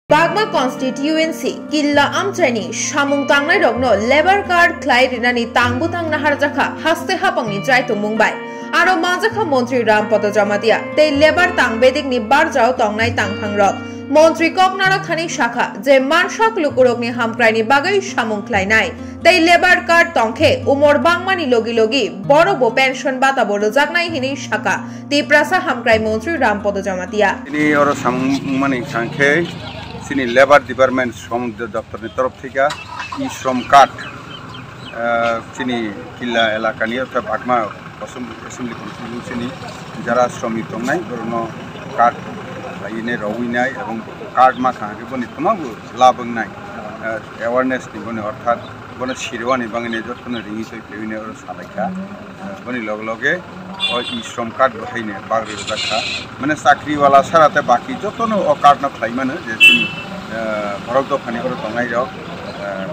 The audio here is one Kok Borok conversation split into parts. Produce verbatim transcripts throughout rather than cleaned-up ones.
Bagma constituency Killa Amchaini samung tangnairokno labour card khlai rinani tangbutang naharjakha haste hapangni chai tongmung bai. Aro manjakha Montri Rampada Jamatia tei labour tangbedikni barjao tongnai tangphangrok. Montri Koknaro thani sakha je mansak lukurokni hamkraini bagwi samung khlainai tei labour card tongkhe umor bangmani logi logi borokbo pension batabo rwjaknai hinwi sakha Tiprasa hamkrai montri Rampada Jamatia. Ini oro samung mani sangkhe chini labour department shrom doptorni torof thika e-shrom card, ah, chini Killa elakani ortha Bagma Assembly Constituency ni jara shramik tongnai borokno card khlainai rowinai ebong card ma thang khe boni tamago labwngnai, ah, awareness ni boni orthat bono sirwani bangwi jotono ringwi twi phaiwi oro salaikha. Ah, boni log loge o e-shrom card bo haino bagwi rwjakha. Mane chakri wala sara tei baki jotono o card no khlai mano je chini, ah, borok dophani oro tongnai rok, ah,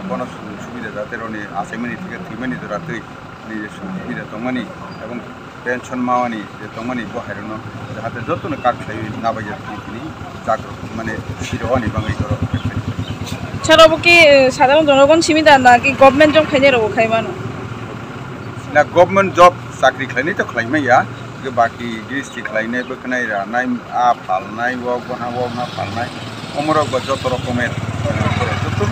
bono subida jate roni achaimani thike thwimani jora twi ni je subida tongmani ebong pension mawani je tongmani bo hairokno jahate jotono card khlaiwi nabaijak tini jagrok mane sirwani bangwi oro. Sir, obo ki, eh, sadharon jonogon simi da na ki government job khainai rokbo khai mano? Na government job chakri khlainai to khlai maya, je baki gristi khlainai, bwkhnai ranai, a phalnai, wok bwha wok na phalnai, omorok ba joto rokomer, eh, joto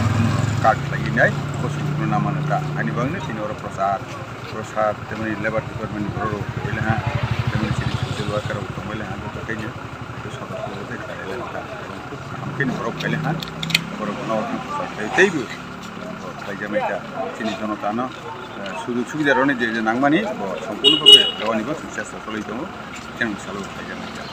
card khlainai, bo sujukno na mano ta. Ani bagwi tini oro prochar, prochar, temani labour department ni borok rok phaile ha, temani chini social worker rok tongbaile ha, joto khaino. Tei sodok sodok tei khlai le kha. Khub kaham khe ni borok phaile ha. Borok no thang thang khlai teibo khlai jamai kha. Chini jonotano, eh, sujug subida roni je je nangmani bo sompurno bhabe dawani bo chesta choloi tongo. Khe ang salo khlai jamai kha.